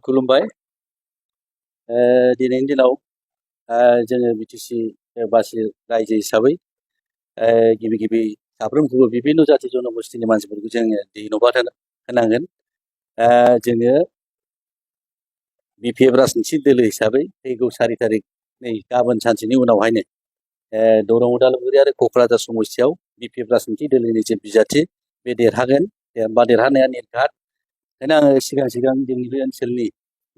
खुलुमबाय दिनैनि दिनाव जोङो बिटिसि बासि रायजो हिसाबै गिबि साफ्रोमखौबो बिभिन्न जाति जनगोष्ठीनि मानसिफोरखौ जोङो धन्यबाद होनांगोन जोङो बिपिएफ राजनिथि दोलो हिसाबै फैगौ 4 तारिख नै गाबोन सानसेनि उनावहायनो दरं उदालगुरि आरो क'क्राझार समस्तियाव बिपिएफ राजनिथि दोलोनि जे बिजाथि बे देरहागोन देरहानाया निर्घात ओंखायनो आङो सिगां जोंनि बे ओनसोलनि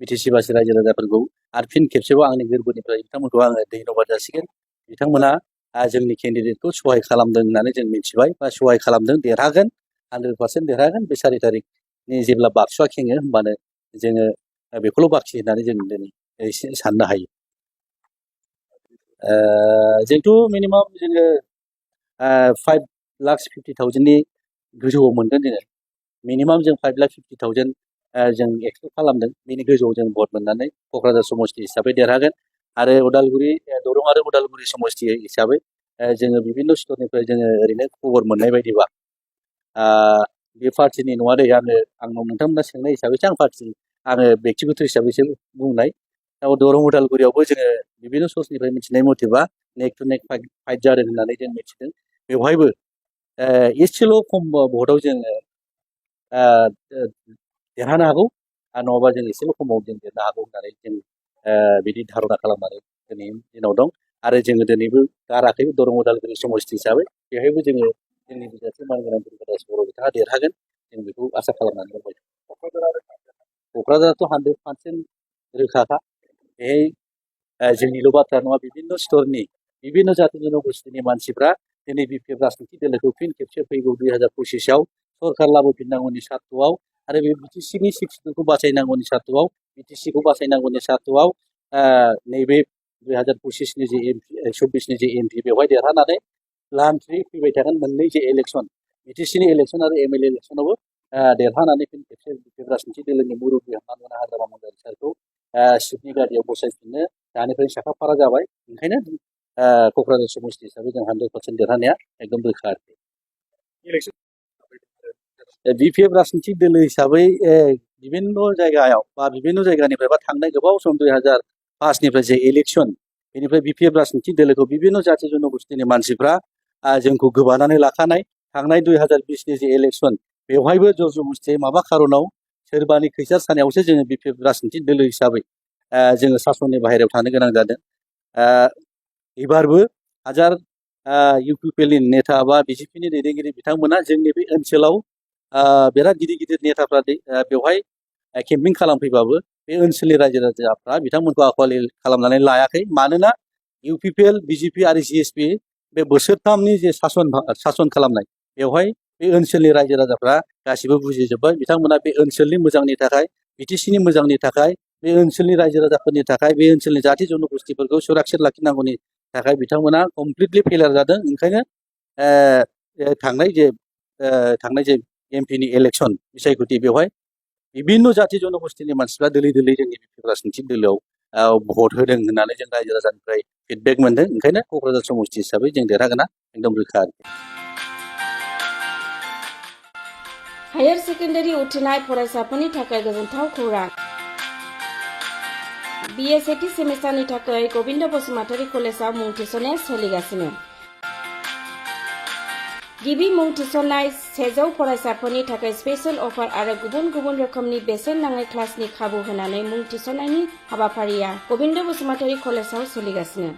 बिटिसि बासि रायजो राजाफोरखौ आरो फिन खेबसेबाव आंनि गोरबोनिफ्राय बिथांमोनखौ आङो धन्यबाद जासिगोन बिथांमोना जोंनि केन्डिडेटखौ सहाय खालामदों होननानै जों मिथिबाय बा सहाय खालामदों देरहागोन 100% देरहागोन बे 4 तारिखनि जेब्ला बाक्सुआ खेङो होमबानो जोङो बेखौल' बाखि होननानै जों दिनै एसे साननो हायो जोंथ' मिनिमाम जोङो 5,50,000 नि गोजौआव मोनगोन जोङो मिनिमाम जों 5,50,000 जों एक्सपेक्ट खालामदों बेनि गोजौआव जों भट मोननानै क'क्राझार समस्ति हिसाबै देरहागोन आरो दरं आरो उदालगुरि समस्ति हिसाबै जोङो बिभिन्न स्टरनिफ्राय जोङो ओरैनो खबर मोननाय बायदिबा बे पार्टिनि नङा दे आंनाव नोंथांमोना सोंनाय हिसाबैसो आङो व्यक्तिगत हिसाबैसो बुंनाय दरं उदालगुरियावबो जोङो बिभिन्न सर्सनिफ्राय मिथिनाय मथेबा नेक टु नेक फाइट जादों होननानै जों मिथिदों बेवहायबो एसेल' खम भटआव जोङो देरहानो हागौ आरो नङाबा जों एसेल' खमाव जों देरनो हागौ होननानै जों बिदि धारना खालामनानै दिनैनि दिनाव दं आरो जोङो दिनैबो गाराखै दरं उदालगुरि समस्ति हिसाबै बेवहायबो जोङो जोंनि बिजाथि मानगोनां दुर्गादास बर' बिथाङा देरहागोन जों बेखौ आसा खालामनानै दंबाय क'क्राझाराथ' 100% रोखाखा बेहाय जोंनिल' बाथ्रा नङा बिभिन्न स्तरनि बिभिन्न जाति जनगोष्ठीनि मानसिफ्रा दिनै बिपिएफ राजनिथि दोलोखौ फिन खेबसे फैगौ 2025 आव सरकार लाबोफिननांगौनि सार्थ'आव आरो बे बिटिसिनि सिक्सखौ बासायनांगौनि सार्थ'आव बिटिसिखौ बासायनांगौनि सार्थ'आव नैबे 2025 नि जे 24 नि जे एमपि बेवहाय देरहानानै लान्थ्रि फैबाय थागोन मोननै जे इलेक्सन बिटिसिनि इलेक्सन आरो एमएलए इलेक्सनावबो देरहानानै फिन खेबसे बिपिएफ राजनिथि दोलोनि मुरब्बि हाग्रामा हाज'राम सारखौ सिटनि गारियाव बसायफिननो दानिफ्राय साखाफारा जाबाय ओंखायनो क'क्राझार समस्ति हिसाबै जों 100% देरहानाया एकदम रोखा आरोखि बिपिएफ राजनिथि दोलो हिसाबै बिभिन्न जायगायाव बा बिभिन्न जायगानिफ्राय बा थांनाय गोबाव सम 2005 निफ्राय जे इलेक्सन बेनिफ्राय बिपिएफ राजनिथि दोलोखौ बिभिन्न जाति जनगोष्ठीनि मानसिफ्रा जोंखौ गोबानानै लाखानाय थांनाय 2020 नि जे इलेक्सन बेवहायबो जरजबस्तियै माबा खारनाव सोरबानि खैसार सानायावसो जोङो बिपिएफ राजनिथि दोलो हिसाबै जोङो सासननि बाहेरायाव थानो गोनां जादों एबारबो हाजार इउपिपिएलनि नेता बा बिजेपिनि दैदेनगिरि बिथांमोना जोंनि बे ओनसोलाव बिराद गिदिर नेताफ्रा बेवहाय केम्पिं खालामफैबाबो बे ओनसोलनि रायजो राजाफ्रा बिथांमोनखौ आखुवालि खालामनानै लायाखै मानोना इउपिपिएल बिजेपि आरो जिएसपि बे बोसोरथामनि जे सासन खालामनाय बेवहाय बे ओनसोलनि रायजो राजाफ्रा गासिबो बुजिजोब्बाय बिथांमोना बे ओनसोलनि मोजांनि थाखाय बिटिसिनि मोजांनि थाखाय बे ओनसोलनि रायजो राजाफोरनि थाखाय बे ओनसोलनि जाति जनगोष्ठीफोरखौ सुरक्षित लाखिनांगौनि थाखाय बिथांमोना कमप्लिटलि फेलियर जादों ओंखायनो थांनाय जे एमपिनि इलेक्सन बिसायख'थि बेवहाय बिभिन्न जाति जनगोष्ठीनि मानसिफ्रा दोलै जोंनि बिपिएफ राजनिथि दोलोआव भट होदों होननानै जों रायजो राजानिफ्राय फिडबेक मोनदों ओंखायनो क'क्राझार समस्ति हिसाबै जों देरहागोना एकदम रोखा हायार सेकेन्डारि उथ्रिनाय फरायसाफोरनि थाखाय गोजोनथाव खौरां बिए सेथि सेमिस्टारनि थाखाय गबिन्द बसुमतारी कलेजाव मुं थिसननाया सोलिगासिनो गिबि मुं थिसननाय 100 फरायसाफोरनि थाखाय स्पेशल अफार आरो गुबुन रोखोमनि बेसेन नाङै क्लासनि खाबु होनानै मुं थिसननायनि हाबाफारिया गबिन्द बसुमतारी कलेजाव सोलिगासिनो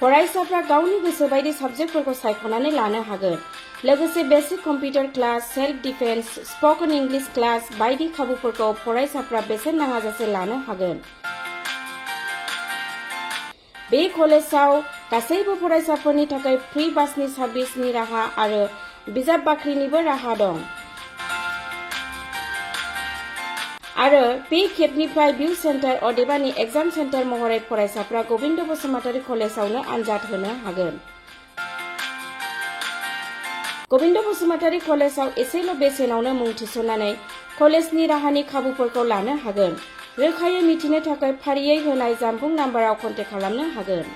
फरायसाफ्रा गावनि गोसो बायदि साबजेक्टफोरखौ सायख'नानै लानो हागोन लोगोसे basic computer class self defence spoken English class बायदि खाबुफोरखौ फरायसाफ्रा बेसेन नाङाजासे लानो हागोन बे कलेजाव गासैबो फरायसाफोरनि थाखाय फ्रि बासनि सार्भिसनि राहा आरो बिजाब बाख्रिनिबो राहा दं आरो बे खेबनिफ्राय भिउ सेन्टार अदेबानि एग्जाम सेन्टार महरै फरायसाफ्रा गबिन्द बसुमतारी कलेजावनो आनजाद होनो हागोन गबिन्द बसुमतारी कलेजाव एसेल' बेसेनावनो मुं थिसननानै कलेजनि राहानि खाबुफोरखौ लानो हागोन रोखायै मिथिनो थाखाय फारियै होनाय जानबुं नाम्बाराव कन्टेक्ट खालामनो हागोन